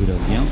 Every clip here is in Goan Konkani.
उबी रावया.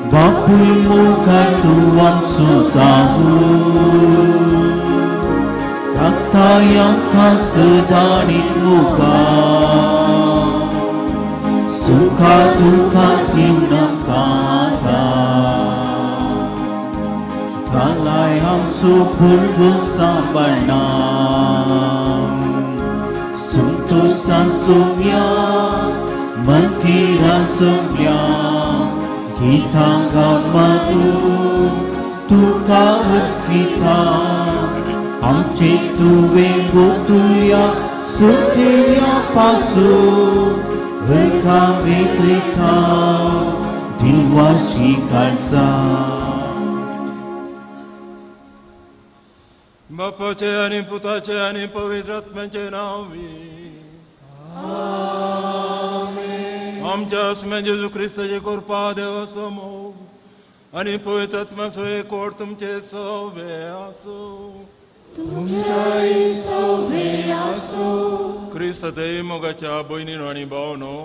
बापूय मुखार तूं आमचो जावूं राखताय आमकां सदांच मुखार सुखा दुखां दिवन आमकां आदार जालाय आमचो भुरगो सांबाळना संतोशान सोम्या मंदिरान सोम्या गीतां गावन मधू तुका अर्सिता आमचे तुवें गोतुल्या सुतेल्या पासून हरका भेटयता दिवाशी काळजा. बापाचे आनी पुताचे आनी पवित्र आत्म्याचे नांवी आमच्या आसम्या जेजू क्रिस्ताचे कृपा देवाचो मोग आनी पवित्र आत्म्याचो एकवट तुमचे सवे आसूं. क्रिस्ताचे मोगाच्या भयणीनो आनी भावनो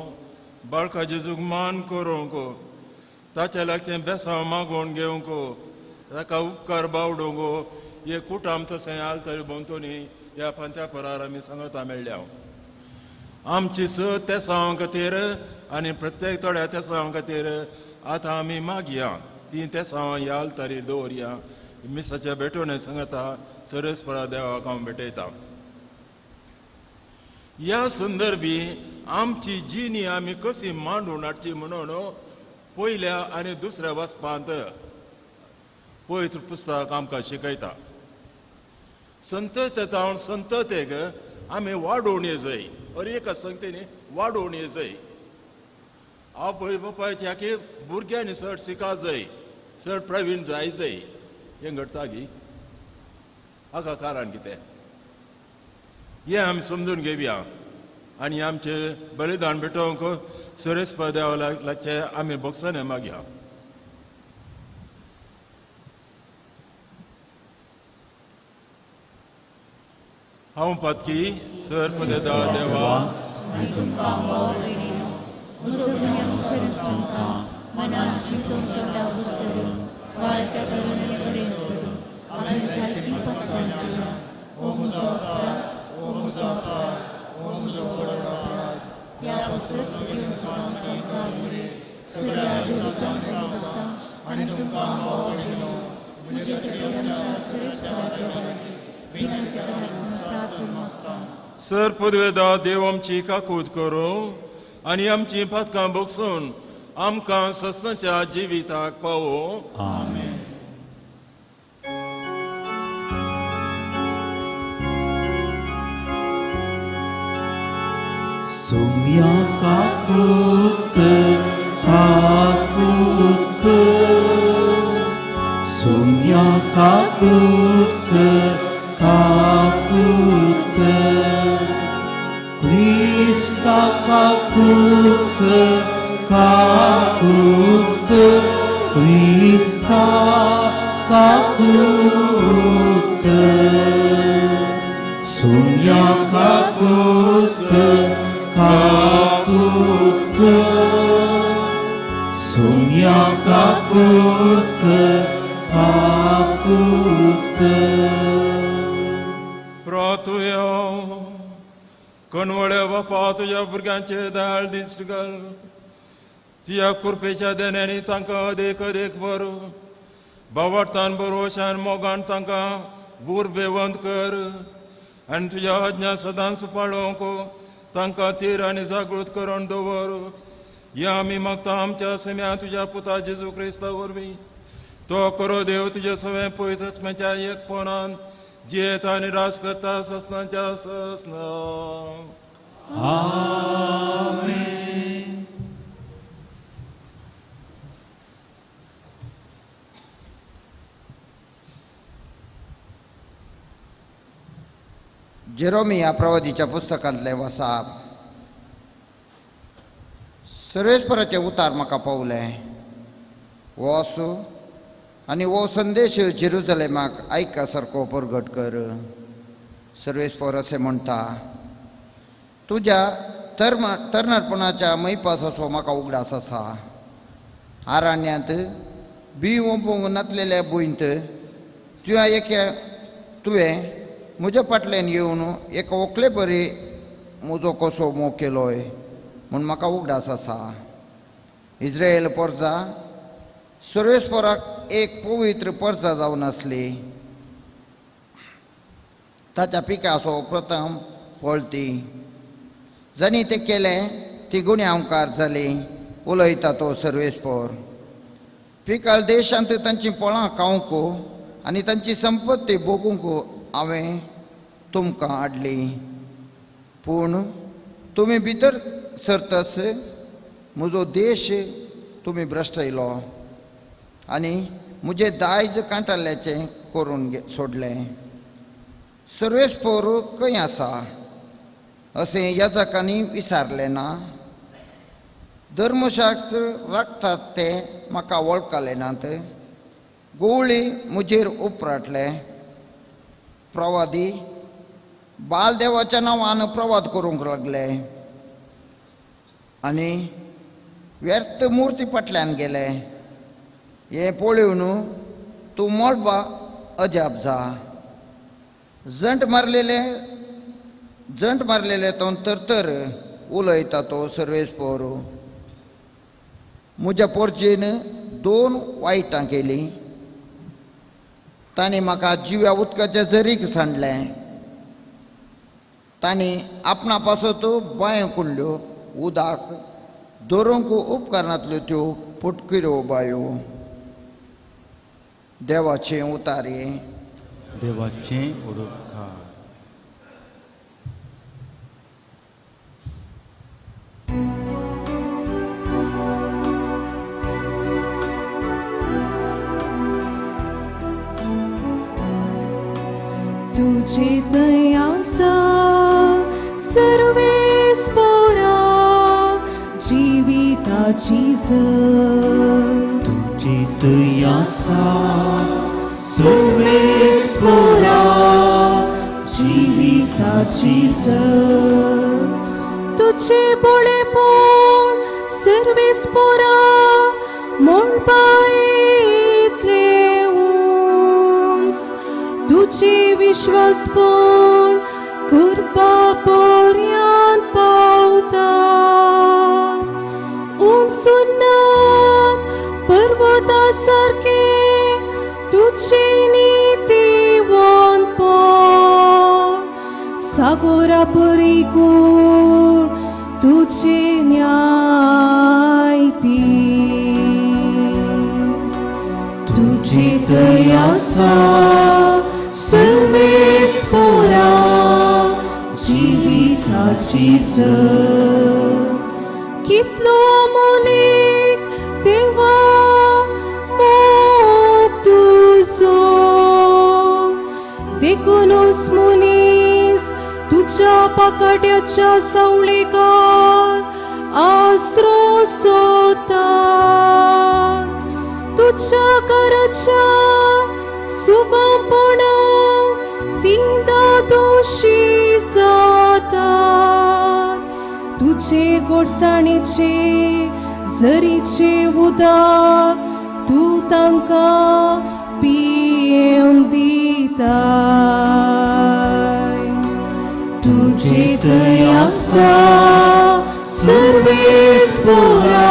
बाळका जेजूक मान करूंक ताच्या लागचें बेसांव मागोवन घेवंक ताका उपकार बावडूंक हे कुटाम तशें आलतरी भोंवतणी ह्या पंथ्या परार आमी सांगता मेळ्ळ्या. आमची स तेसांव खातीर आनी प्रत्येक थोड्या तेसांव खातीर आतां आमी मागया ती तेसांव ह्या आलतारीर दवरया. मिसाच्या भेटवणे सांगता सरसपरा देवाक हांव भेटयता. ह्या संदर्भी आमची जिणी आमी कशी मांडून हाडची म्हणून पयल्या आनी दुसऱ्या वाचपांत पवित्र पुस्तक आमकां शिकयता. संतत जावन संततेक आमी वाडोवन येजय अर एका संगतीन वाडोवन येजय. आवय बापायच्या की भुरग्यांनी चड शिका जाय चड प्रवीण जाय जाय हें घडटा गी हाका कारण कितें हें आमी समजून घेवया आनी आमचें बलिदान भेटोवंक सरेस्पर देवा लागचें आमी भोगसणे मागया. हांव पातकी सर पदेदा देवा सर पदवेदा देव आमची काकूत करूं आनी आमची पातकां भोगसून आमकां सस्नाच्या जिविताक पावो. आमेन. सोम्या काकूत काकूत सोम्या काकूत काकूत क्रिस्ता काकूत काकूत क्रिस्ता काकूत सोम्या काकूत काकूत सोम्या काकूत काकूत. प्रातुया कणवळ्या बापा तुज्या भुरग्यांचे दयाळ दीस घाल तुज्या कृपेच्या देण्यांनी तांकां अदेक अदेक बरो बावडतान बरोशान मोगान तांकां उर्बेवंत कर आनी तुज्या आज्ञा सदांच पाळोवंक तांकां थीर आनी जागृत करून दवर. या आमी मागता आमच्या सम्या तुज्या पुता जेजू क्रिस्ता वरवीं. तो करो देव तुज्या सवें पवित्र आत्म्याच्या एकपणान जियेता आनी राज करता ससनाच्या ससना. आमेन. जेरोमिया प्रवादीच्या पुस्तकांतले वसाप. सर्वेस्पराचे उतार म्हाका पावले. हो असो आनी हो संदेश जेरुजलेमाक आयका सारको परगट कर. सर्वेस्पर अशें म्हणटा, तुज्या तरणाटपणाच्या मैपासाचो म्हाका उगडास आसा. आरण्यांत बी ओंपूंक नातलेल्या भुंयत तुवें एके तुवें म्हज्या फाटल्यान येवन एका व्हंकले परी म्हजो कसो मोग केलोय म्हूण म्हाका उगडास आसा. इस्रायल परजा सर्वेस्पराक एक पवित्र परजा जावन आसली. ताच्या पिकाचो प्रथम फळ ती जांणी तें केलें ती गुन्यांवकार जाली. उलयता तो सर्वेस्पर. पिकाल देशांत तांचीं फळां खावंक आनी तांची संपत्ती भोगूंक हांवें तुमकां हाडली, पूण तुमी भितर सरतस म्हजो देश तुमी भ्रश्टयलो आनी म्हजें दायज कांटाल्याचें करून सोडलें. सर्वेस्पर खंय आसा अशें याजकांनी विचारलें ना. धर्मशास्त्र राखतात ते म्हाका वळखले नात. गोवळी म्हजेर उपराटले. प्रवादी बालदेवाच्या नांवान प्रवाद करूंक लागले आनी व्यर्थ मुर्ती फाटल्यान गेले. हें पळोवन तूं मळबा अजाप जा. जंट मारलेले तो तरतर उलयता तो सर्वेस्पर. म्हज्या पोरचेन 2 वायटां केलीं. तांणी म्हाका जिव्या उदकाच्या झरीक सांडलें. तांणी आपणा पासत बांयो कुंडल्यो, उदक दवरूंक उपकारनातल्यो त्यो फुटकिऱ्यो बांयो. देवाचें उतारे. देवाचें उडोवकार. तुझे दयासा सर्वेस्पोरा जिविताची जर. तुझे दयासा सर्वेस्पोरा जिविताची जर. तुझे बळेपण सर्वेस्पोरा म्हणपा इतलें उंच. तुझे विश्वासपण कृपा पर्यंत पावता. उंच पर्वता सारके तुझे नीतिवंतपण. सागोरा परी गुण तुझे न्यायती. तुझी दयासा सर्वेस्पोरा जिविताची जर. कितलो अमोलीक देवा मोग तुजो, देखूनच मनीस तुज्या पाकाट्याच्या सावळेकार आसरो सोदता. तुज्या घराच्या सुबपणा तिंदा दोशी जाता. तुझे गोडसाणीचे झरीचे उदक तूं तांकां पियेवंक दिताय. तुझे दयासा सर्वेस्पोरा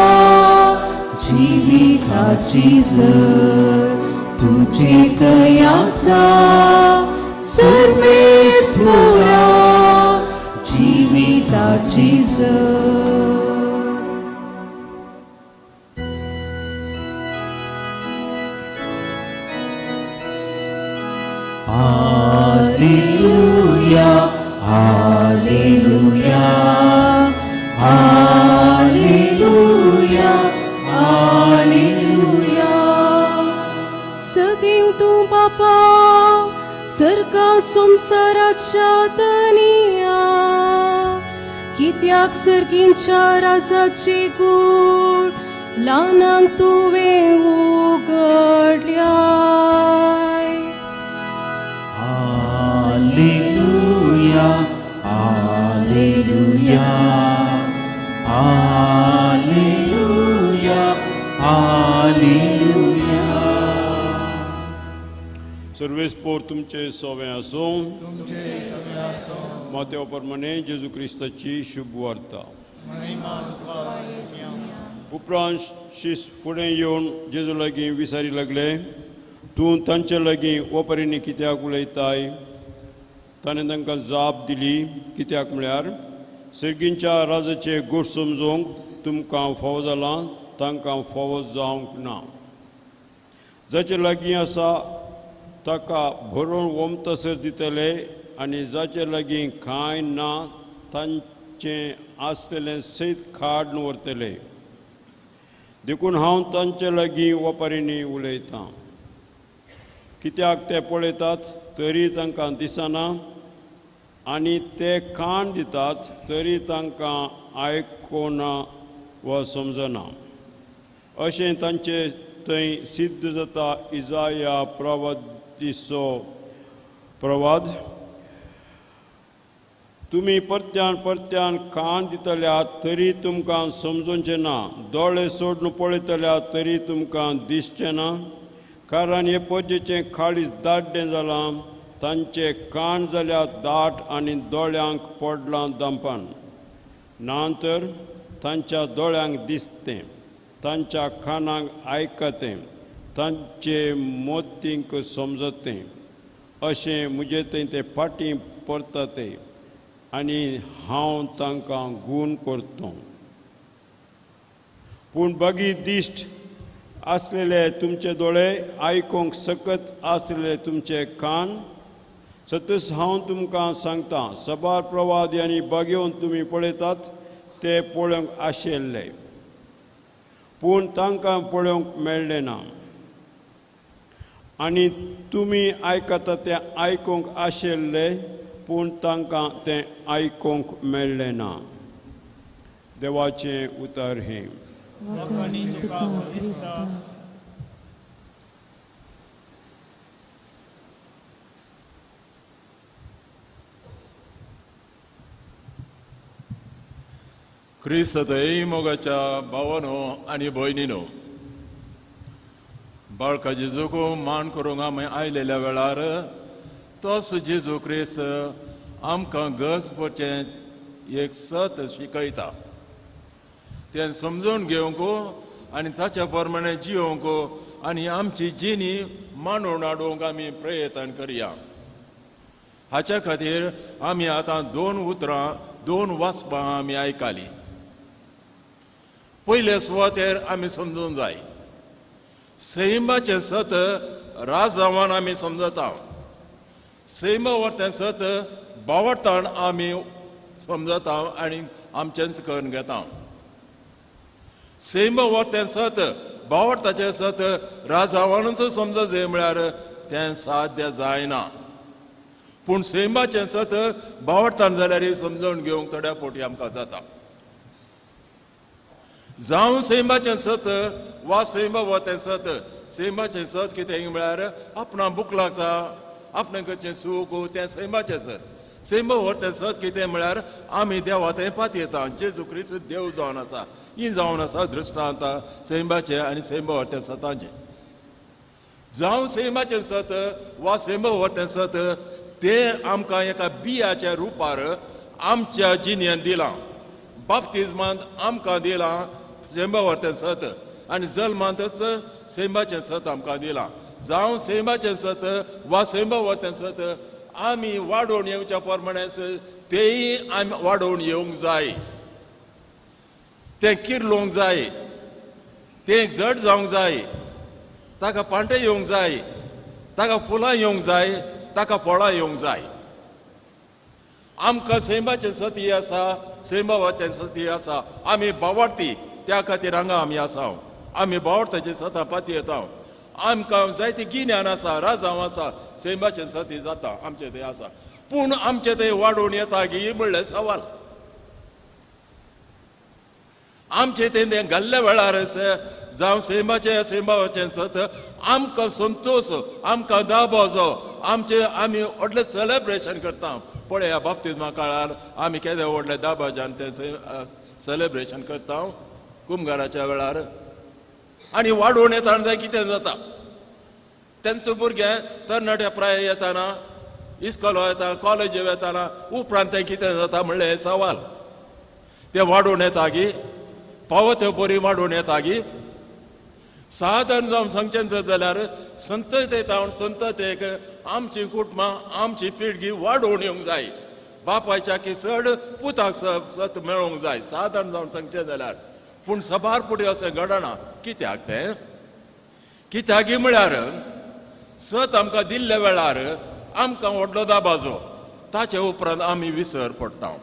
जिविताची जर. तुझे दयासा सर्वेस्पोरा जिविताची झिजर. Alleluia, Alleluia, Alleluia, Alleluia. सदैव तूं बापा सरका संवसाराच्या तनिया, कित्याक सर्गींच्या राजाचे गूण ल्हानांक तुवें उगडल्याय. Alleluia, Alleluia, Alleluia, Alleluia. Sarves पोर तुमचे सोवे आसूं. मातेव प्रमाणे जेजू क्रिस्ताची शुभ वार्ता. उपरांत शीस फुडें येवन जेजू लागीं विचारी लागले, तूं तांचे लागीं ओपरींनी कित्याक उलयताय? ताणें तांकां जाप दिली, कित्याक म्हळ्यार सर्गींच्या राजाचे गोश्ट समजूंक तुमकां फावो जालां, तांकां फावो जावंक ना. जाचे लागीं आसा ताका भरून वमतसर दितले आनी जाचे लागीं कांय ना तांचें आसलेलें सयत खाड व्हरतले. देखून हांव तांचे लागीं वपारींनी उलयतां, कित्याक ते पळयतात तरी तांकां दिसना आनी ते कान दितात तरी तांकां आयकोना वा समजना. अशें तांचे थंय सिद्ध जाता इजाया प्रवादीचो प्रवाद, तुमी परत्यान परत्यान कान दितल्यात तरी तुमकां समजूचें ना, दोळे सोडून पळयतल्यात तरी तुमकां दिसचें ना. कारण हे परजेचें काळीज दाड्डें जालां, तांचे कान जाल्यार दाट आनी दोळ्यांक पडलां दंपान. ना तर तांच्या दोळ्यांक दिसतें, तांच्या कानांक आयकतें, तांचे मोतींक समजतें, अशें म्हजे थंय ते फाटीं परता ते आनी हांव तांकां गूण करतों. पूण बागी दिश्ट आसलेले तुमचे दोळे, आयकूंक सकत आसलेले तुमचे कान, सतच हांव तुमकां सांगता, सबार प्रवाद आनी बागेवन तुमी पळयतात ते पळोवंक आशिल्ले, पूण तांकां पळोवंक मेळ्ळें ना, आनी तुमी आयकता तें आयकूंक आशिल्ले, पूण तांकां तें आयकूंक मेळ्ळें ना. देवाचें उतर हें. क्रिस्त थंय मोगाच्या भावानो आनी भयणीनो, बाळका जेजूक मान करूंक आमी आयलेल्या वेळार तोच जेजू क्रिस्त आमकां गरज पडचें एक सत शिकयता. तें समजून घेवंक आनी ताच्या प्रमाणे जियोवंक आनी आमची जिणी मांडून हाडूंक आमी प्रयत्न करया. हाच्या खातीर आमी आतां दोन उतरां, दोन वाचपां आमी आयकाली. पयले सुवातेर आमी समजूंक जाय सैमाचें सत राजावान आमी समजता, सैमा वरतें सत बावडतान आमी समजता आनी आमचेंच करून घेता. सैमा वरतें सत बावडताचें सत राजावानूच समजत जाय म्हळ्यार तें साध्य जायना. पूण सैमाचें सत बावडतान जाल्यार समजून घेवंक थोड्या फावटी आमकां जाता. जावं सैमाचें सत वा सैमा वतें सत, सैमाचें सत कितें म्हळ्यार आपणाक भूक लागता, आपणें करचें सूख तें सैमाचें सत. सैमा वतें सत कितें म्हळ्यार आमी देवा थंय पातयेता, जेजू क्रिस्त देव जावन आसा, ही जावन आसा दृश्टांत सैमाचें आनी सैमा वतें सताचें. जावं सैमाचें सत वा सैमा वतें सत तें आमकां एका बियाच्या रुपार आमच्या जिणेंत दिलां, बाप्तिज्मांत आमकां दिलां सैमा वरतें सत, आनी जल्मांतच सैमाचें सत आमकां दिलां. जावं सैमाचें सत वा सैमा वरतें सत आमी वाडोवन येवच्या प्रमाणे तेय आमी वाडोवन येवंक जाय, तें किर्लोवंक जाय, तें जड जावंक जाय, ताका पांटे येवंक जाय, ताका फुलां येवंक जाय, ताका फळां येवंक जाय। आमकां सैमाचें सती आसा, सैमाचें सती आसा, आमी बावडती, त्या खातीर हांगा आमी आसा, आमी बावडताचें सता पाती येता। आमकां जायते गिन्यान आसा, राजांव आसा, सैमाचें सती जाता आमचें थंय आसा, पूण आमचें थंय वाडोवन येता की म्हणलें सवाल। आमचें थंय तें घाल्ल्या वेळार जावं सैमाचें सैमाचें सत आमकां संतोश, आमकां दाबाजो, आमचें आमी व्हडलें सेलेब्रेशन करता। पळय ह्या बाप्तिज्मा काळार आमी केदें व्हडलें दाबाजान तें सेलेब्रेशन करता कुमगाराच्या वेळार। आनी वाडोवन येतना तें कितें जाता, तेंचो भुरगें तरणाट्या प्राय येतना, इस्कोला येता, कॉलेजी येतना उपरांत तें कितें जाता म्हणलें सवाल। तें वाडोवन येता गी, पावो ते बरी वाडोवन येता गी। सादारण जावन सांगचें जाल्यार संतते तावन संततेक आमची कुटुंबां, आमची पिळगी वाडोवन येवंक जाय, बापायच्या की चड पुताक सत मेळोवंक जाय, सादारण जावन सांगचें जाल्यार। पूण सबार पुटी अशें घडना। कित्याक तें? कित्याक म्हळ्यार सत आमकां दिल्ल्या वेळार आमकां व्हडलो दाबाजो, ताचे उपरांत आमी विसर पडटा।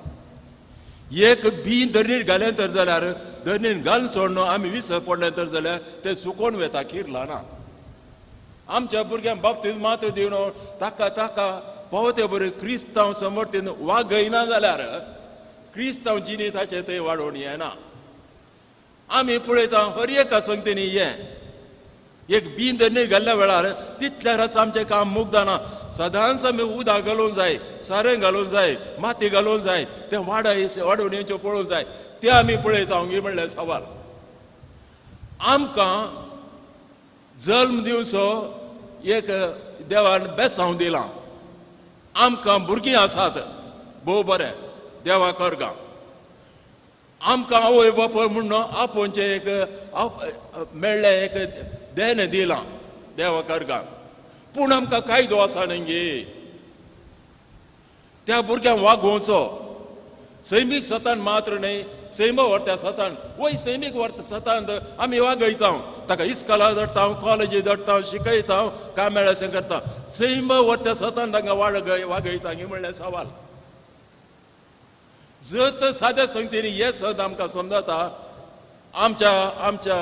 एक बी दर्नीर घालें तर जाल्यार दर्नीर घालून सोडून आमी विसर पडलें तर जाल्यार तें सुकोवन वता, किरला ना। आमच्या भुरग्यांक बाप्तीज मात दिवन ताका ताका पावो ते बरें क्रिस्तांव समर्थीन वागयना जाल्यार क्रिस्तांव जिणी ताचें थंय वाडोवन येना। आमी पळयता हर एका संगतीनी हें एक बी दर्नीर घाल्ल्या वेळार तितल्यारच आमचें काम मुगदाना। सदांच आमी उदक घालूंक जाय, सारें घालूंक जाय, माती घालूंक जाय, तें वाडय वाडोवन येवचें पळोवंक जाय, तें आमी पळयता गी म्हणलें सवाल। आमकां जल्म दिवचो एक देवान बेसांव दिलां, आमकां भुरगीं आसात, भोव बरें देवा करगां। आमकां आवय बापूय म्हूण आपोवचें एक मेळ्ळें एक देणें दिलां देवा करगां, पूण आमकां कायदो आसा न्ही गे त्या भुरग्यांक वागोवचो। सैमीक सतान मात्र न्हय, सैम व्हरता सतान, वय सैमीक व्हरता सतान आमी वागयता, ताका इस्कोला धाडटा, कॉलेजी धाडटा, शिकयता, काय मेळ्ळें अशें करता। सैम व्हरता सतान तांकां वागयता गी म्हणलें सवाल। जर तर साद्या संगतीनी हें सद आमकां समजता, आमच्या आमच्या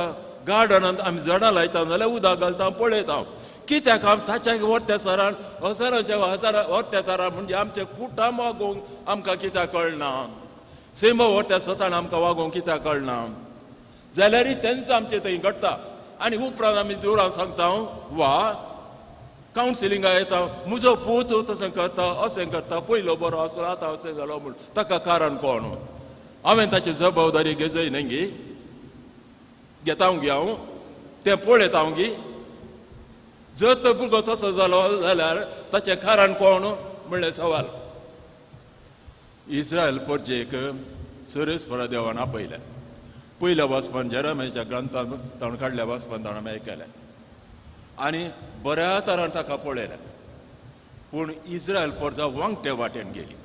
गार्डनांत आमी झाडां लायता जाल्यार उदक घालता, पळयता, कित्याक आम ताच्या व्हरत्या सरान हजारांच्या हजारा व्हरत्या सरान म्हणजे आमचें कुटाम वागोवंक आमकां कित्याक कळना, सैम व्हरत्या सतान आमकां वागोवंक कित्याक कळना जाल्यारय तेंच आमचें थंय घडटा। आनी उपरांत आमी देवळान सांगता वा कावन्सिलिंगा येता, म्हजो पूत तशें करता, अशें करता, पयलो बरो आसलो आतां अशें जालो म्हूण, ताका कारण कोण? हांवें ताची जबाबदारी घेजय न्ही गी, घेता गी हांव, तें पळयता गी। जर तो भुरगो तसो जालो जाल्यार ताचें कारण कोण म्हणलें सवाल। इस्रायल परजेक सरेस्वरा देवान आपयलें, पयल्या वाचपान जेरामाच्या ग्रंथान ताणें काडल्या वाचपान ताणें आयकलें आनी बऱ्या तरान ताका पळयलें, पूण इस्रायल परजा वांगटे वाटेन गेली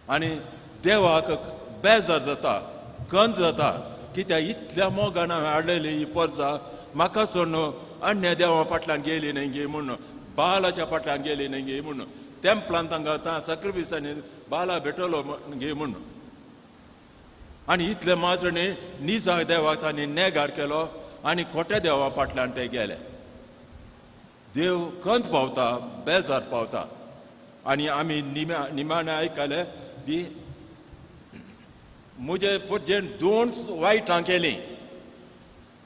आनी देवाक बेजार जाता, कंद जाता, कित्याक इतल्या मोगान हांवें हाडलेली ही परजा म्हाका सोडून अन्य देवा फाटल्यान गेली न्ही गे म्हूण, बालाच्या फाटल्यान गेली न्ही गे म्हूण, तेंपलान तांकां सॅक्रिफिसांनी बाला भेटलो गे म्हूण। आनी इतले मात्र न्ही, निजा देवाक तांणी नेगार केलो आनी खोट्या देवा फाटल्यान ते गेले। देव कंत पावता, बेजार पावता। आनी आमी निमाणें आयकलें दी म्हजे परजेन दोन वायटां केलीं,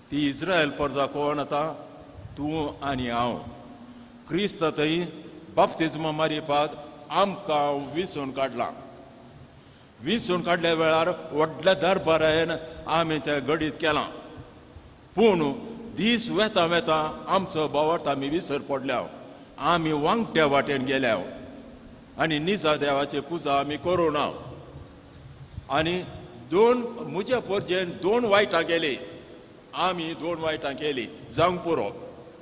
ती इस्रायल परजा कोण आतां? तूं आनी हांव। क्रिस्त थंय बाप्तिज्मा मारिपात आमकां विसून काडलां, विसून काडल्या वेळार व्हडल्या दरबारान आमी तें घडीत केलां, पूण दीस वेता वेता आमचो बावट आमी विसर पडल्या, आमी वांगट्या वाटेन गेल्या आनी निजा देवाची पुजा आमी करूं ना। आनी दोन म्हज्या परजेन दोन वायटां केली, आमी दोन वायटां केली जावंक पुरो,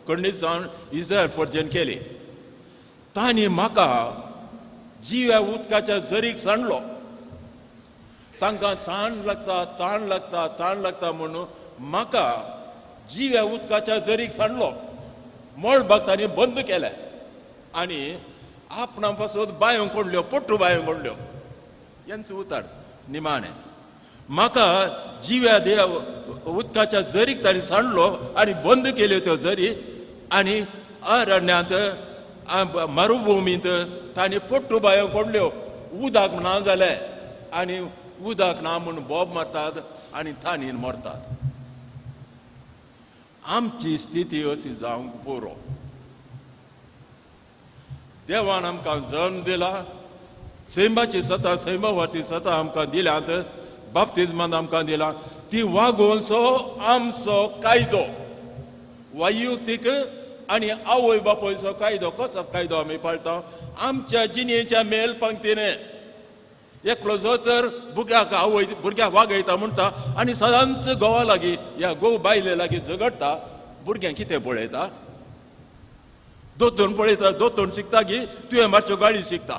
खंडीत जावन इस्रायल परजेन केली। तांणी म्हाका जिव्या उदकाच्या झरीक सांडलो. तांकां ताण लागता ताण लागता ताण लागता म्हणून म्हाका जिव्या उदकाच्या झरीक सांडलो. मळबाक तांणी बंद केलें आनी आपणा पासून बांयो कोडल्यो, पोट्टू बांयो कोडल्यो. हेंच उतर निमाणें म्हाका जिव्या देव उदकाच्या झरीक तांणी सांडलो आनी बंद केल्यो त्यो झरी आनी अरण्यांत मरुभुमींत तांणी पोट्टू बांयो कोडल्यो. उदक ना जालें आनी उदक ना म्हूण बोब मारतात आनी ताणीन मरतात. आमची स्थिती अशी जावंक पुरो. देवान आमकां जल्म दिला, सैमाची सता सैमा वाती सता आमकां दिल्यात, बाप्तिज्मान आमकां दिला, ती वागोवचो आमचो कायदो, वैयक्तीक आनी आवय बापायचो कायदो. कसो कायदो आमी पाळटा? आमच्या जिणेच्या मेल पंक्तीने. एकलो जो तर भुरग्याक आवय भुरग्याक वागयता म्हणटा आनी सदांच घोवा लागीं या घोव बायले लागीं झगडटा, भुरग्यांक कितें पळयता? दोतोन पळयता, दोतोन शिकता गी तुवें मारच्यो गाळी शिकता.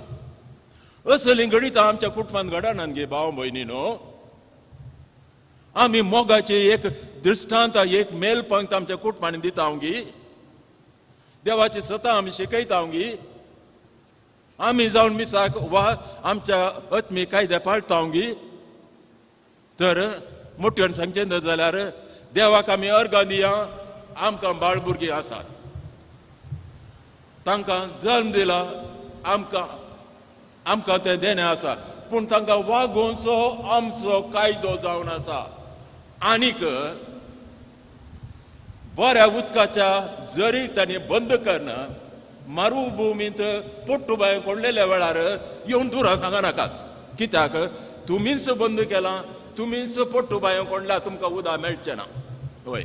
असलीं घडितां आमच्या कुटुंबांत घडनात गे भाव भयणी न्हू. आमी मोगाचे एक दृश्टांत, एक मेल पंक्त आमच्या कुटुंबांनी दिता गी, देवाची सता आमी शिकयता गी, आमी जावन मिसाक वा आमच्या आत्मीक कायदे पाळटा गी. तर मोठ्यान सांगचें जाल्यार देवाक आमी अर्गां दिया. आमकां बाळ भुरगीं आसात, तांकां जल्म दिला, आमकां आमकां तें देणें आसा, पूण तांकां वागोवचो आमचो कायदो जावन आसा. आनीक बऱ्या उदकाच्या झरीक तांणी बंद करून मरुभुमींत पोट्टू बांय कोडलेल्या वेळार येवन दुरा सांगा नाकात, कित्याक तुमीच बंद केलां, तुमीच पोट्टू बांय कोडल्या, तुमकां उदक मेळचें ना. हय,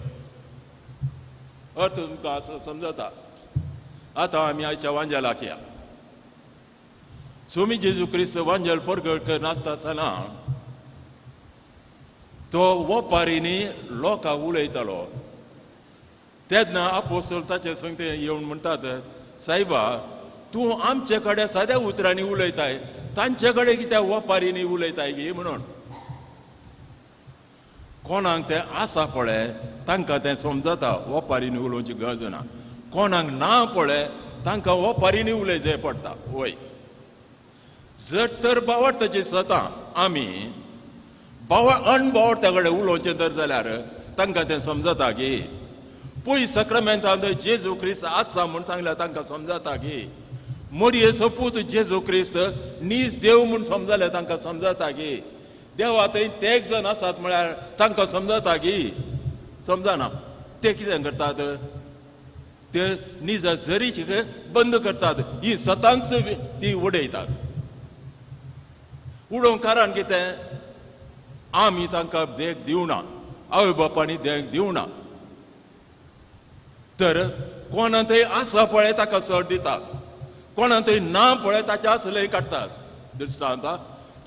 अर्थ तुमकां असो समजता. आतां आमी आयच्या वांजेलाक या. स्वामी जेजू क्रिस्त वांजेल परगट नासता आसतना तो वपारींनी लोकांक उलयतालो. तेन्ना आपोस्तोल ताचे संगते येवन म्हणटात, सायबा तूं आमचे कडेन साद्या उतरांनी उलयताय, तांचे कडेन कित्याक वपारींनी उलयताय गी म्हणून. कोणाक तें आसा पळय तांकां तें समजता, वपारींनी उलोवची गरज ना. कोणाक ना पळय तांकां वपारींनी उलयचें पडटा. वय, जर तर बावडटाची सतां आमी बाव अणबावडत्या कडेन उलोवचें तर जाल्यार तांकां तें समजता की पय सक्रमेंतांत जेजू क्रिस्त आसा म्हूण सांगल्यार तांकां समजता की मोरये सपूत जेजू क्रिस्त नीज देव म्हूण समजल्यार तांकां समजता की देवा थंय तेग जण आसात म्हळ्यार तांकां समजता की समजना. ते कितें करतात? ते निजा झरीची बंद करतात, ही सतांच ती उडयतात. उडोवंक कारण कितें? आमी तांकां देख दिवना, आवय बापांनी देख दिवना. तर कोणा थंय आसा पळय ताका सर दितात, कोणा थंय ना पळय ताचे आसलें काडटात. दृश्टांत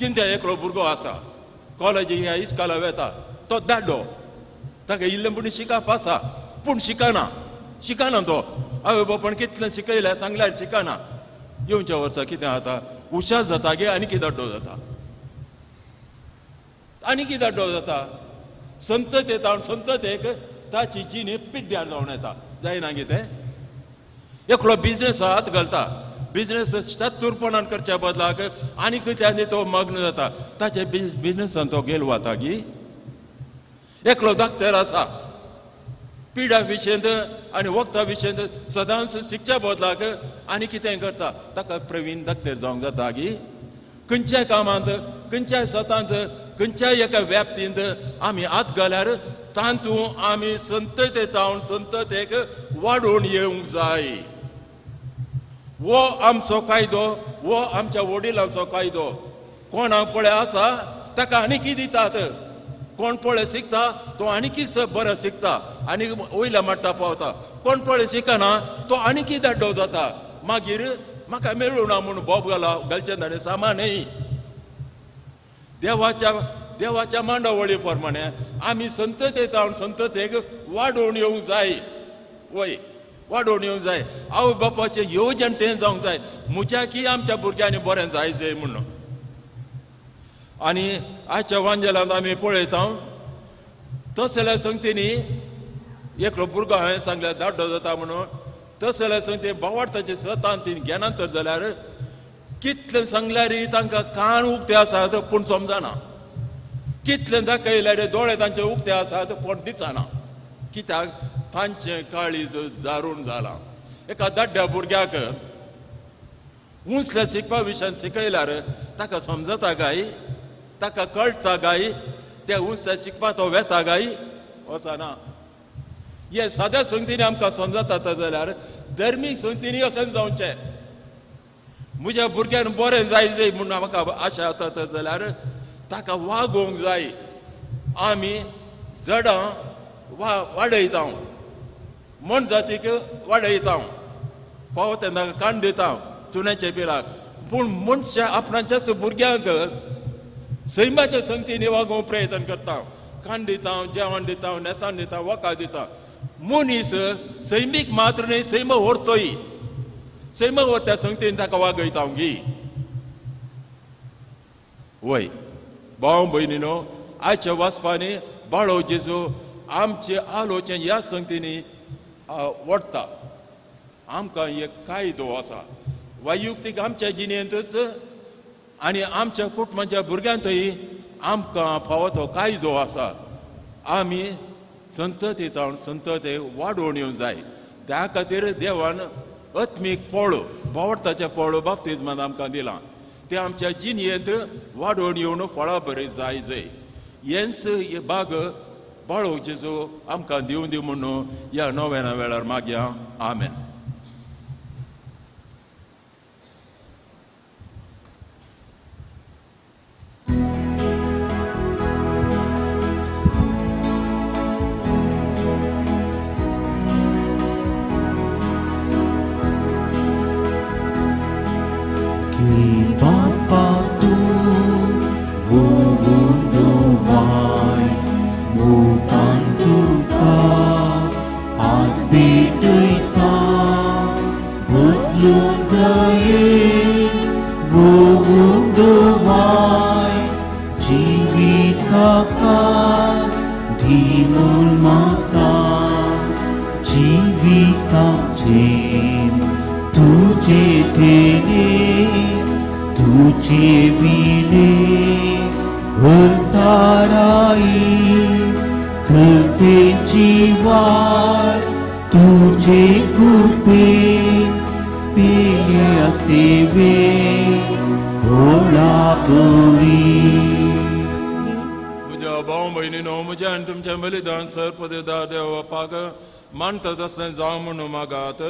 चिंत्या एकलो भुरगो आसा, कॉलेजीक ह्या इस्कोला वेता, तो दाडो, ताका इल्लें पूण शिकप आसा, पूण शिकना शिकना तो. आवय बापान कितलें शिकयलें सांगल्यार शिकना. येवच्या वर्सा कितें जाता? हुशार जाता गे आनी कितें दाड्डो जाता, आनी कितें दाड्डो जाता. संतत येता संततेक ताची जिणी पिड्ड्यार जावन येता. जायना कितें? एकलो बिजनेस हात घालता, बिजनेस चतुरपणान करच्या बदलाक आनी कित्यान तो मग्न जाता, ताच्या बिजनेसान तो गेल वता गी. एकलो डॉक्टर आसा, पिडा विशयंत आनी वखदा विशयंत सदांच शिकच्या बदलाक आनी कितें करता, ताका प्रवीण डॉक्टर जावंक जाता गी. खंयच्याय कामांत, खंयच्याय सतांत, खंयच्याय एका व्याप्तींत आमी हात घाल्यार तातूंत आमी संतते जावन संततेक वाडोवन येवंक जाय. वो आमचो कायदो, वो आमच्या वडिलांचो कायदो. कोणाक पळय आसा ताका आनी कितें दितात, कोण पळय शिकता तो आनी कितें बरो शिकता आनी वयल्या मट्टा पावता, कोण पळय शिकना तो आनी कितें दाड्डो जाता. मागीर म्हाका मेळूं ना म्हूण बोब घाला घालचें ताणें सामान न्ही. देवाच्या देवाच्या मांडावळी प्रमाणे आमी संतते जावन संततेक वाडोवन येवंक जाय. वय, वाडोवन येवंक जाय. आवय बापाचें येवजण तें जावंक जाय, म्हज्या की आमच्या भुरग्यांनी बरें जाय जाय म्हणून. आनी आयच्या वांजेलांत आमी पळयता तस जाल्यार संगतीनी एकलो भुरगो हांवें सांगल्यार दाड्डो जाता म्हणून, तस जाल्यार संगती बावाडताचे सतान ती घेनात तर जाल्यार कितलें सांगल्यार तांकां कान उक्ते आसात पूण समजना, कितलें दाखयल्यार दोळे तांचे उक्ते आसात पूण दिसना, कित्याक तांचें काळीज जारून जालां. एका दाड्ड्या भुरग्याक उंचल्या शिकपा विशयान शिकयल्यार ताका समजता काय, ताका कळटा काय, त्या उंचल्या शिकपा तो वेता काय, वचना. हे साद्या संगतीनी आमकां समजता जाल्यार धर्मीक संगतीनी अशें जावचें. म्हज्या भुरग्यान बरें जाय जाय म्हूण म्हाका आशा आसा जाल्यार ताका वागोवंक जाय. आमी जडां वाडयता, मनजातीक वाडयता, फावो तेन्ना काण दिता चुन्याच्या पिलाक, पूण मनशां आपणाच्याच भुरग्यांक सैमाच्या संगतीनी वागोवंक प्रयत्न करता, काण दिता, जेवण दिता, न्हेसाण दिता, वखद दिता. मनीस सैमीक मात्र न्हय, सैम व्हरतोय, सैम व्हरत्या संगतीन ताका वागयता गी. वय भाव भयणीनो, आयच्या वाचपांनी बाळो जेजू आमचे आलोचन ह्या संगतीनी वडटा. आमकां एक कायदो आसा वैयक्तीक आमच्या जिणेंतच आनी आमच्या कुटुंबाच्या भुरग्यांतय आमकां फावो तो कायदो आसा. आमी संतती जावन संतती वाडोवन येवंक जाय. त्या खातीर देवान आत्मीक फळ, बावडताचें फळ बाप्तिज्मान आमकां दिलां, तें आमच्या जिणेंत वाडोवन येवन फळां बरें जाय जाय. हेंच हे बाग बाळो जेजू आमकां दिवं दी म्हणून ह्या नव्याना वेळार मागया. आमेन. मानता तसलें जावं म्हणून मागात.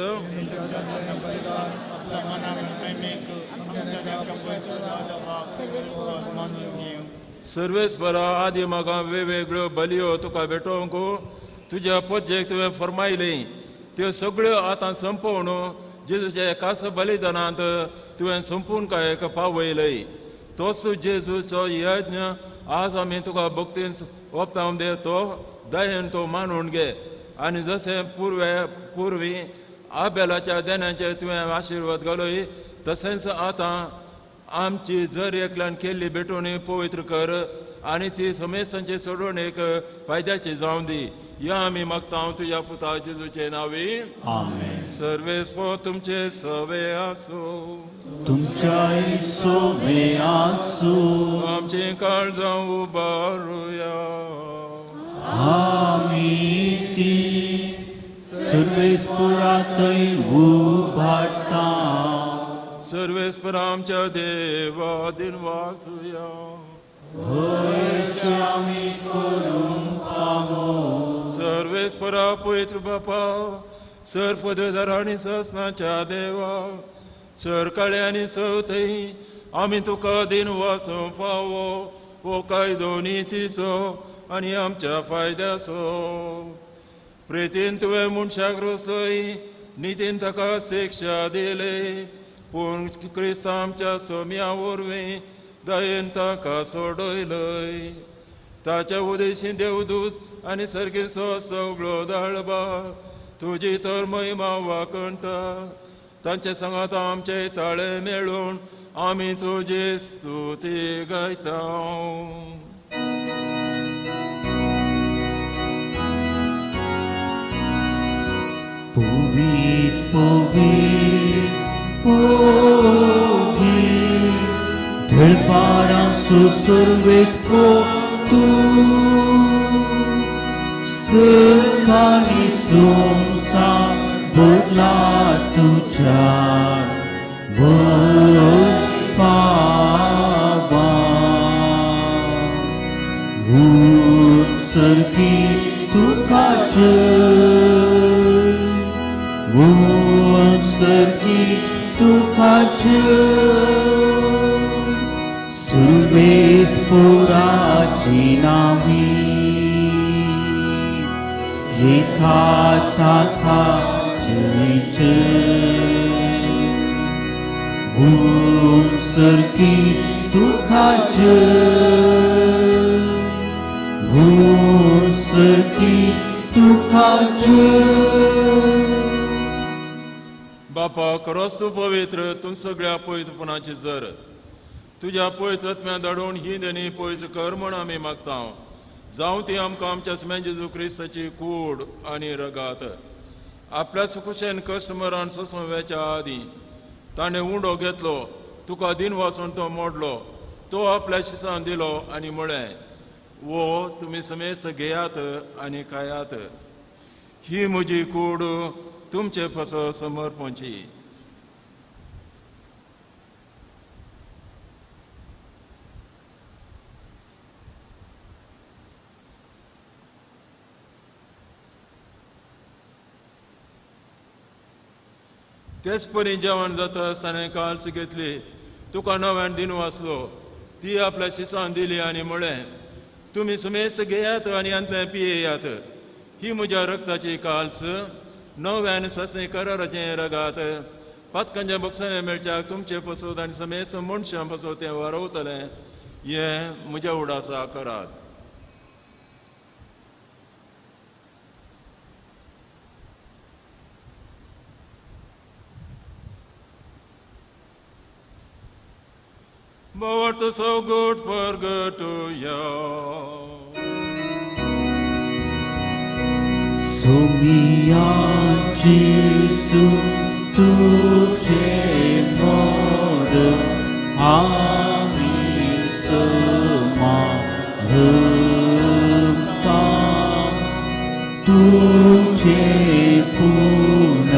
सर्वेस्परा आदी म्हाका वेगवेगळ्यो बलयो तुका भेटोवंक तुज्या पोजेक तुवें फरमायली त्यो सगळ्यो आतां संपोवन जेजूच्या एकाच बलिदानांत तुवें संपूर्ण काय पावयलय. तोच जेजूचो यज्ञ आज आमी तुका भक्तीन ओपतावन दे, तो दयेन तो मानून घे. आनी जशें पुर्वी आबेलाच्या देण्याचेर तुवें आशिर्वाद घालोय तशेंच आतां आमची जर एकल्यान केल्ली भेटवणी पवित्र कर आनी ती समेस्तांची सोडून एक फायद्याची जावं दी. या आमी मागता हांव तुज्या पुता जेजूचे नांवी. आमेन. सर्वेस्पर तुमचे सवे आसूं, तुमच्याय सोवे आसूं. आमचीं काळजां उबारुया. आमी ती सर्वेस्परातय उबारता. सर्वेस्पर आमच्या देवा दिनवासुया. हय आमी करूंक फावो. सर्वेस्परा पवित्र बापा, सर पदवीधर आनी ससनाच्या देवा, सरकाळे आनी सवथय आमी तुका दिनवासूंक फावो हो कायदो नितीचो आनी आमच्या फायद्याचो. प्रेतीन तुवें मनशाक रोसय, नितीन ताका शिक्षा दिली, पूण क्रिस्त आमच्या सोम्या वरवीं दयेन ताका सोडयलय. ताच्या उदेशी देवदूत आनी सारकी सगळो दाळबा तुजी तर महिमा वाकणटा तांचे सांगात आमचे ताळे मेळून आमी तुजी स्तुती गायता. पवित्र पवित्र पवित्र धळपारां सुर्वेस तूं सकाळी सोमसा बोला तुझ्या पावा उत्सर्गी तुकाच उत्सर्गी तुकाच सुर्वेस पुराची नावी येथा ताथा उत्सर्गी तुकाच उत्सर्गी तुकाच. बापा खरोच तूं पवित्र तूं सगळ्या पवित्रपणाची जर तुज्या पवित्र आत्म्या धाडून ही देणी पवित्र कर म्हण आमी मागता. जावं ती आमकां आमच्या सुम्या जेजू क्रिस्ताची कूड आनी रगात. आपल्या सुकुशेन कश्ट मरण सोसून वेच्या आदीं ताणें उंडो घेतलो, तुका दिन वासून तो मोडलो, तो आपल्या शिसान दिलो आनी म्हळें, वो तुमी समेस्त घेयात आनी खायात, ही म्हजी कूड तुमचे पासत समर्पणची. तेच परी जेवण जाता आसतना काल्स घेतली, तुका नव्यान दिन वाचलो, ती आपल्या शिसान दिली आनी म्हळें, तुमी समेस्त घेयात आनी हांतलें पियेयात, ही म्हज्या रक्ताची काल्स नव्यान ससणे कराराचें रगात. पातकांच्या बक्षां मेळच्याक तुमचे पसत आनी समेस्त मनशां पसत तें वारवतलें, हें म्हज्या उडासा करात. Thou art so good for good to you. Somiya Jesu तुझे मोर आमी समारता तुझे पूर्ण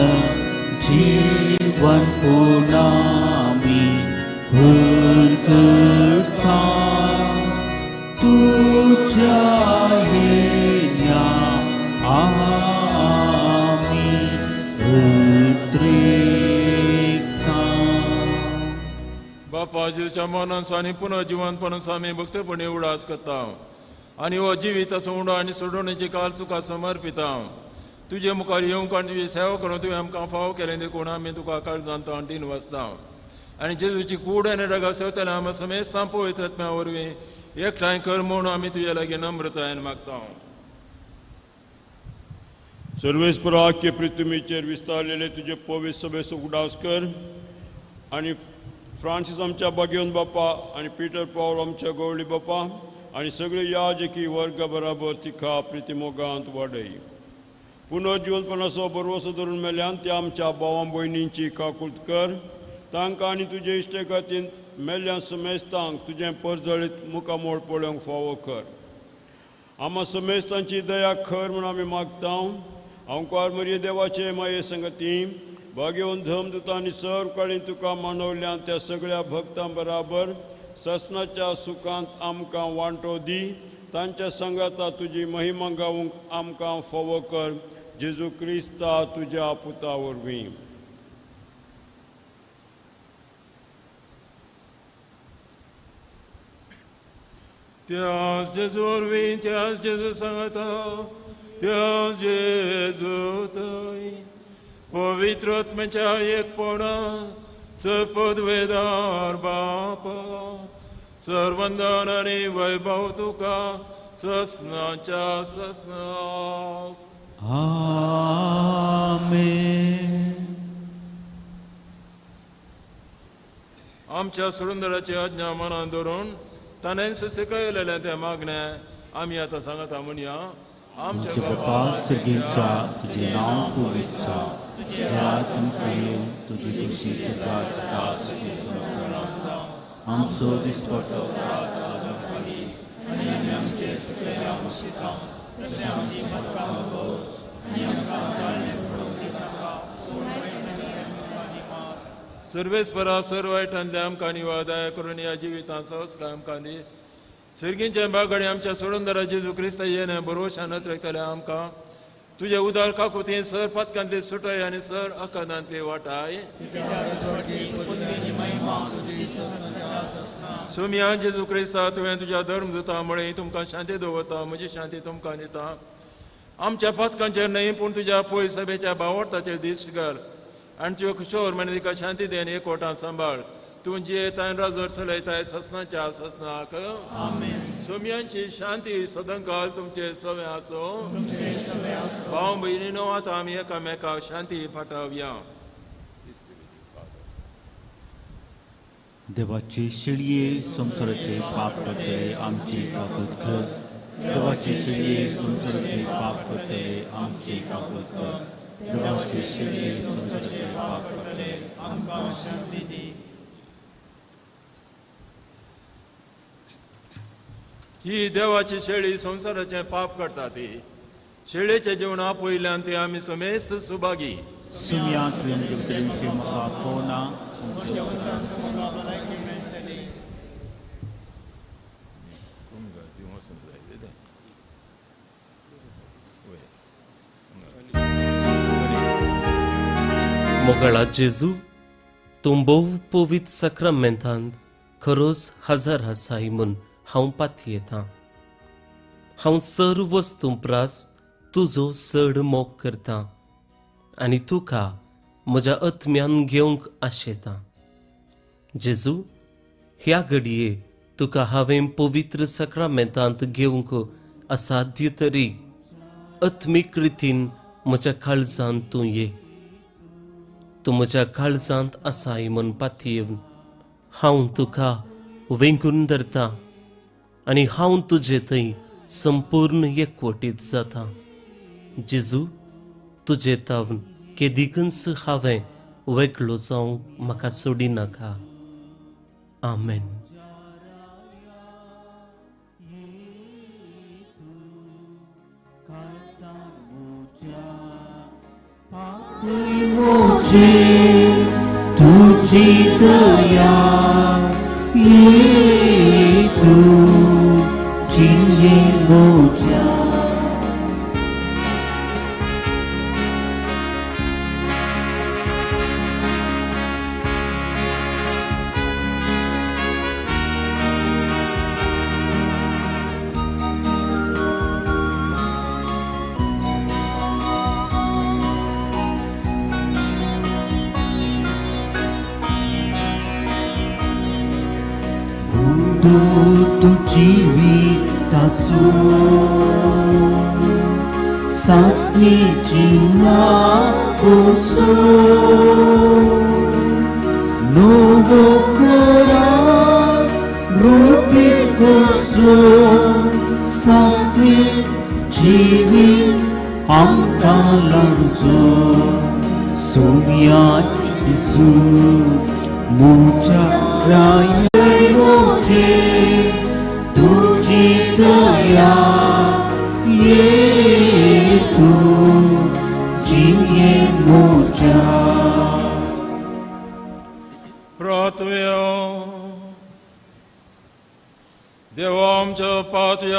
जीवन पुनामी करता तुझ्या येण्या आमी उद्रेकता. बापा जेजूच्या मरणाचो आनी पुनर्जिवनपणाचो आमी भक्तपणी उडास करता आनी हो जिवीत उंडो आनी सोडवणेची काल तुका समर्पिता. तुजे मुखार येवंक आनी तुजी सेवा करून तुवें आमकां फावो केलें देखून आमी तुका काळजांत आनी दिन वाचता आनी जेजूची कूड आनी रगा सेवतले आमी समेस्तां पवित्र आत्म्या वरवीं एकठांय कर म्हूण आमी तुजे लागीं नम्रतायेन मागता. सर्वेस्परा के पृथ्वीचेर विस्तारलेले तुजे पवित्र सभेचो उगडास कर आनी फ्रांसीस आमच्या बागेवन बापा आनी पीटर पावल आमच्या गवळी बापा आनी सगळे याजकी वर्गा बराबर तिका प्रितिमोगांत वाडय. पुनर्जिवनपणाचो भरवसो धरून मेल्यान त्या आमच्या भावां भयणींची काकूत कर, तांकां आनी तुजे इश्टे खातीर मेल्ल्या समेस्तांक तुजें परजळीत मुखामोळ पळोवंक फावो कर. आमा समेस्तांची दया खर म्हूण आमी मागता. अंकार मरिये देवाचे माये संगती भाग्यवंत धर्मदूत आनी सर्व काळीन तुका मानवल्यान त्या सगळ्या भक्तां बराबर ससनाच्या सुखांत आमकां वांटो दी. तांच्या संगाता तुजी महिमा गावंक आमकां फावो कर. जेजू क्रिस्ता तुज्या पुता वरवीं. त्याच जेजू वरवीं, त्याच जेजू सांगता, त्याच जेजू थंय पवित्र आत्म्याच्या एकपणान सर्पदवेदार बापा सर्वंदन आनी वैभव तुका ससनाच्या ससनाक. आमेन. आमच्या सुरुंदराची आज्ञा मनान धरून ताणेंच शिकयलेलें तें मागणें आमी आतां सांगता म्हणया. आमच्या बापा सर्गेच्या, तुजें नांव पवित्र जावं, तुजें राज आमकां येवं, तुजी खुशी सदां जाता तशी संवसारांत आसता. आमचो दिसपट्टो त्रास आज आमकां दी, आनी आमी आमचे चुकलेल्यांक शिता तशें आमची पातकां भोगोस, आनी आमकां ताळणेंत पडूंक दिनाका, पूण वायटांतल्यान आमकां निवार. सर्वेस्परा सर्व वायटांतल्या आमकां निवार दया करून ह्या जिवितांत सहजकाय आमकां दी. सर्गींच्या बागडे आमच्या सोडूनदारा जेजू क्रिस्ता येणे बरोवशान नतरेकतले आमकां तुजे उदार काकुती सर पातकांतली सुटाय आनी सर अकादांतली वाटाय. सोमिया जेजू क्रिस्ता, तुवें तुज्या धर्म दिता म्हळें तुमकां शांती दवरता, म्हजी शांती तुमकां दिता. आमच्या पातकांचेर न्हय पूण तुज्या पय सभेच्या बावडताचेर दीस घाल आनी तुज्यो किशोर म्हणे तिका शांती दी आनी एकवटान सांबाळ. तूं जियेताय राजवर चलयताय ससनाच्या ससनाक. सोम्यांची शांती सदांकाल तुमचे सवे आसो. भाव भयणीनो, आतां आमी एकामेकाक शांती पाठोवया. देवाचे शेळये संवसाराचे पाप करतले आमची काकूत कर. देवाचे शेळये संवसाराचे पाप करतले आमची काकूत कर. देवाचे शेळये संवसाराचे पाप करतले आमकां शांती दी. ही देवाची शेळी संवसाराचें पाप करता ती शेळयेचें जेवण आपयल्यान ती आमी समेस्त सुभागी. सुम्या तुवें म्हजे म्हाका फोना मोगाळा जेजू, तूं भोव पवित्र साक्रामेंतांत खरोच हजर आसाय म्हूण हांव पातयेतां. हांव सर्व वस्तूं प्रास तुजो चड मोग करतां आनी तुका म्हज्या आत्म्यान घेवंक आशेतां. जेजू, ह्या घडये तुका हांवें पवित्र साक्रामेंतांत घेवंक असाध्य तरी आत्मीक रितीन म्हज्या काळजांत तूं ये. तूं म्हज्या काळजांत आसाय म्हूण पातयेवन हांव तुका वेंगून धरतां आनी हांव तुजे थंय संपूर्ण एकवटीत जाता. जेजू, तुजे तावन केदिकूच हांवें वेगळो जावंक म्हाका सोडिनाका. आमेन. तुझी दया ये तू जिये मोजा.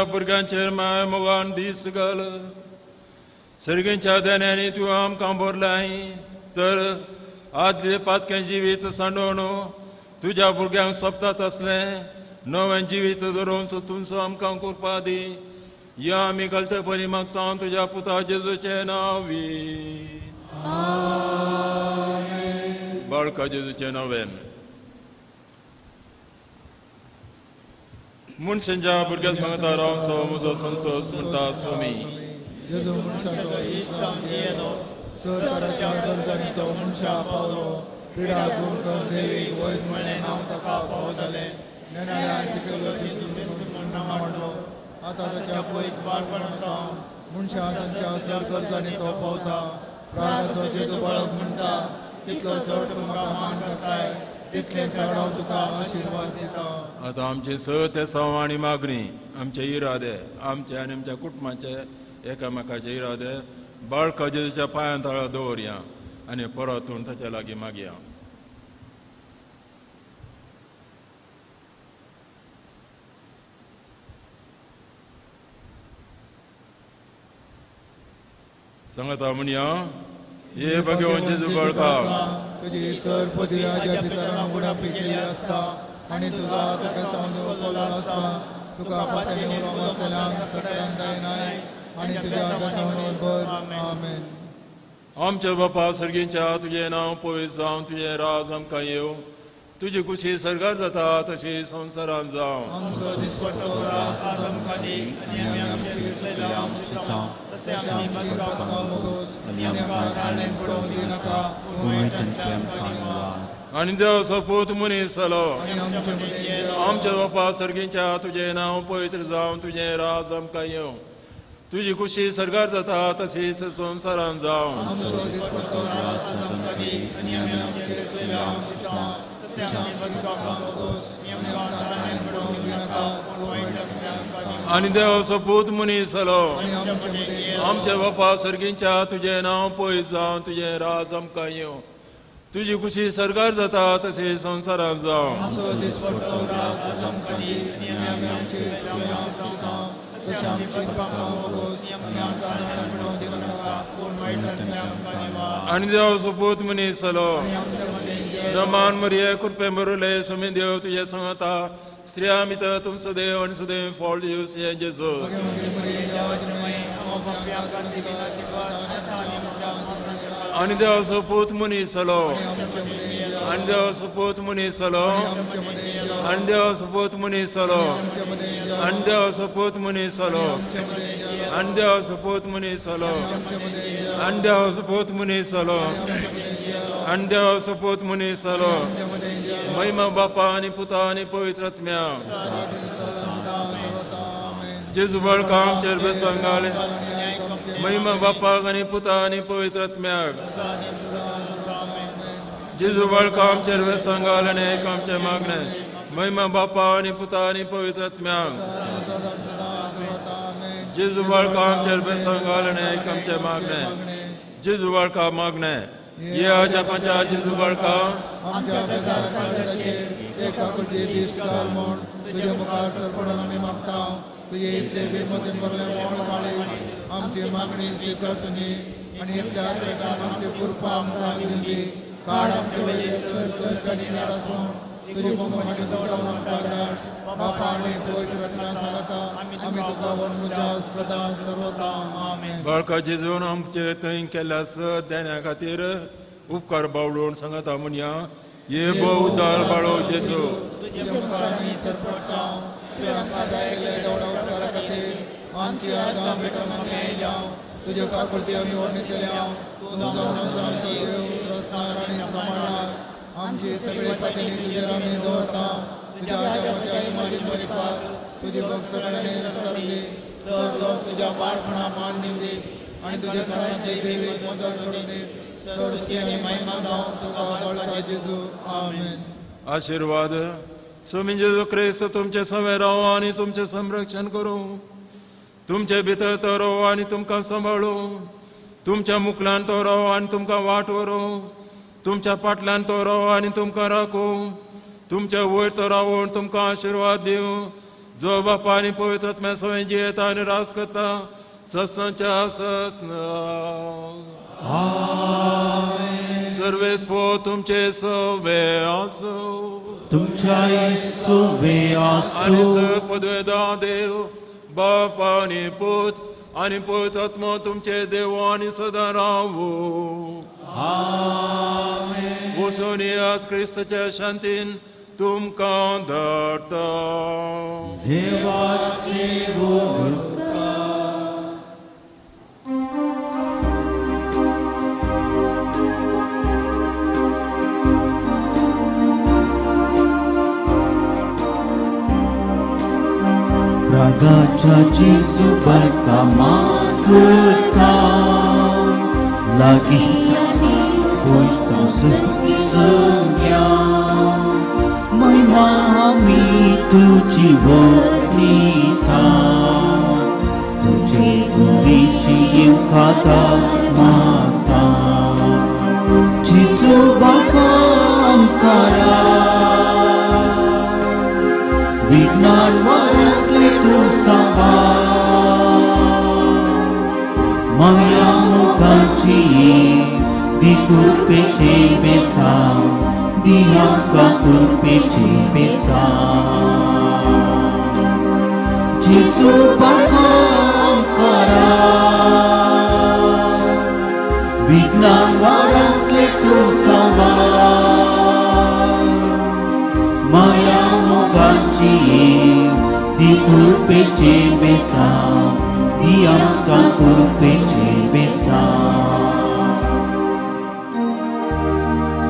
भुरग्यांचेर माय मोगान दीस घाल. सर्गींच्या देण्यांनी तूं आमकां भरलाय तर आदले पातकें जिवीत सांडोवन तुज्या भुरग्यांक सोंपतात आसलें नवें जिवीत धरून तुमचो आमकां कृपा दी. या आमी घालतेपणी मागता तुज्या पुता जेजूचें नांव. बाळका जेजूचें नांवेन. मनशांच्या भुरग्यां सांगता रावचो म्हजो संतोश म्हणटा स्वामी. जेजू मनशाचो इश्ट जियेलो सरकाराच्या गरजांनी तो मनशा पावलो पिडा गुण करून देवीक वयज म्हणलें नांव ताका फावो जालें नेणाऱ्यान शिकयलो जेजू म्हूण नांव मांडलो आतां ताच्या पयत बाळपणांत मनशां तांच्या सर गरजांनी तो पावता रागाचो जेजू बाळक म्हणटा कितलो चड तुमकां मान करताय तितलें चड हांव तुका आशिर्वाद दिता. आतां आमचे स ते सव आनी मागणी आमचे इरादे आमचे आनी आमच्या कुटुंबाचे एकामेकाचे इरादे बाळका जेजूच्या पांयां तळा दवरया आनी परतून ताच्या लागीं मागया. सांगता म्हणया हे भगवान जेजू बाळका तुजी सर पदवी आज्या पितरान उगडापी केली आसता आनी तुजो तुका सावन उखलो आसता तुका पात्यानी उलोवंक सगळ्यांक जायनाय आनी तुज्या दसावणी भर. आमेन. आमच्या बापा सर्गीच्या तुजें नांव पवित्र जावं तुजें राज आमकां येवं तुजी खुशी सर्गार जाता तशी संवसारांत जावं. आमचो दिसपट्टो रास आज आमकां दी आनी आमी आमची चुकल्यां शिता तशें आमची पातकां सोस आनी आमकां ताळणेन पडोवंक दिनाका पूण वायटांतल्यान आमकां निवार. आनी देवाचो पूत मनीस जालो आमच्या बापा सर्गीच्या तुजें नांव पवित्र जावं तुजें राज आमकां येवं तुजी खुशी सर्गार जाता तशीच संवसारांत जावं. आमचो दिसपट्टो रास आज आमकां दी आनी आमी आमची चुकल्यां शिता तशें आमची पातकां सोस आनी आमकां ताळणेन पडोवंक दिनाका पूण वायटांतल्यान आमकां निवार. आनी देवाचो पूत मनीस जालो आमच्या बापा सर्गीच्या तुजें नांव पवित्र जावं तुजें राज आमकां येवं तुजी खुशी सर्गार जाता तशी संवसारांत जावं. आमचो दिसपट्टो रास आज आमकां दी आनी आमी आमची चुकल्यां शिता तशें आमची पातकां सोस आनी आमकां ताळणेन पडोवंक दिनाका पूण वायटांतल्यान आमकां निवार. आनी देवाचो पूत मनीस जालो दमान मरिये कृपे मरुले सुमी देव तुजे सांगता स्त्रिया भितर तूं सदैव आनी सदैव फळ दिवस हें जेजू. आनी देवाचो पूत मनीस जालो आनी देवाचो पूत मनीस जालो आनी देवाचो पूत मनीस जालो आनी देवाचो पूत मनीस जालो आनी देवाचो पूत मनीस जालो आनी देवाचो पूत मनीस जालो आनी देवाचो पूत मनीस जालो. महिमा बापा आनी पुता आनी पवित्र आत्म्या. जेजू बाळका आमचेर बेसन घाले. महिमा बापाक आनी पुता आनी पवित्र आत्म्याक. जेजू बाळका आमचेर बेसन घाल आनी एक आमचें मागणें. महिमा बापा आनी पुता आनी पवित्र आत्म्याक. जेजू बाळका आमचेर बेसन घाल आनी एक आमचें मागणें. जेजू बाळका मागणें ये आज्या पंचा जेजू बाळका आमच्या बेजार काळजाचेर एकाकुलती दिश्ट घाल म्हूण तुजे मुखार सरपडून आमी मागता. तुजे इतले बेमतीन भरले मोळ काळी आमची मागणी स्विकारसुनी आनी इतल्या त्रेकान आमची कृपा आमकां दिवची. काड आमचे वयले सर कश्ट आनी नाराज म्हूण तुजी मोग आनी तुज्या आमकां धाड. बापा आनी पवित्र आत्म्या सांगता आमी तुका वंदुच्या सदां सर्वता. आमेन. बाळका जेजून आमचे थंय केल्ल्या स देण्या खातीर उपकार बावडून सांगता म्हणया ये भोव उदार बाळो जेजू. तुजे मुखार आमी सरपडटा तुवें आमकां दायिल्ले देवडा उपकारा खातीर आमची अर्दां भेटून आमी आयल्या. तुज्यो काकुळती आमी वर्णितल्या. तूं जावन आमचो देव रचणार आनी सांबाळणार. आमची सगळी पातळी तुजेर आमी दवरता. तुज्या आज्यापाच्या इमाजीन मरिपात तुजी भक्त सगळ्यांनी विस्तारली. सगळो तुज्या बाळपणा मान दिवं दीत आनी तुज्या कारणाची देवीक मोजा सोडून दीत. सृष्टी आनी महिमा जावं तुका बाळका जेजू. आमेन. आशिर्वाद स्वामी जेजू क्रिस्त तुमचे समें रावो आनी तुमचें संरक्षण करूं. तुमचे भितर तो रावो आनी तुमकां सांबाळूं. तुमच्या मुखल्यान तो रावो आनी तुमकां वाट व्हरूं. तुमच्या पाटल्यान तो रावो आनी तुमकां राखूं. तुमच्या वयर तो रावून तुमकां आशिर्वाद दिवं. जो बापा आनी पवित्र आत्म्या सवें जियेता आनी राज करता ससांच्या ससना. सर्वेस्पो तुमचे सवे आसूं तुमच्याय सवे आनी आसूं. पदवेदा देव बाप आनी पूत आनी पवित्र आत्मो तुमचे देव आनी सदां रावूं. आमेन. वचून येयात क्रिस्ताच्या शांतीन तुमकां धाडटा. देवाचे उपकार. रागाच्या जेजू बाळका मागता लागीं पयस चलया महिमा आमी तुजी वर्णिता तुजे गुरीची येवकाता मागता जेजू बाळका आमकारा विज्ञान वरांतले तूं सांबाळ माया मोगाची दी कृपेचे बेसांव दी आमकां कृपेचे बेसांव जेजू बाळका आमकारा विज्ञान वरांतले तूं सांबाळ माया मोगाची दी कृपेचे बेसांव दी आमकां कृपेचे बेसांव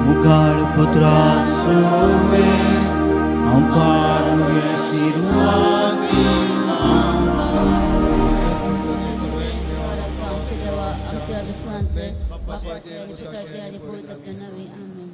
मुगाळ पुत्रा सोवे आमकां आशिर्वादी आमच्या देवा आमच्या विस्वांतले बापाचे आनी पुताचे आनी पवित्र आत्म्या नांवी आमेन.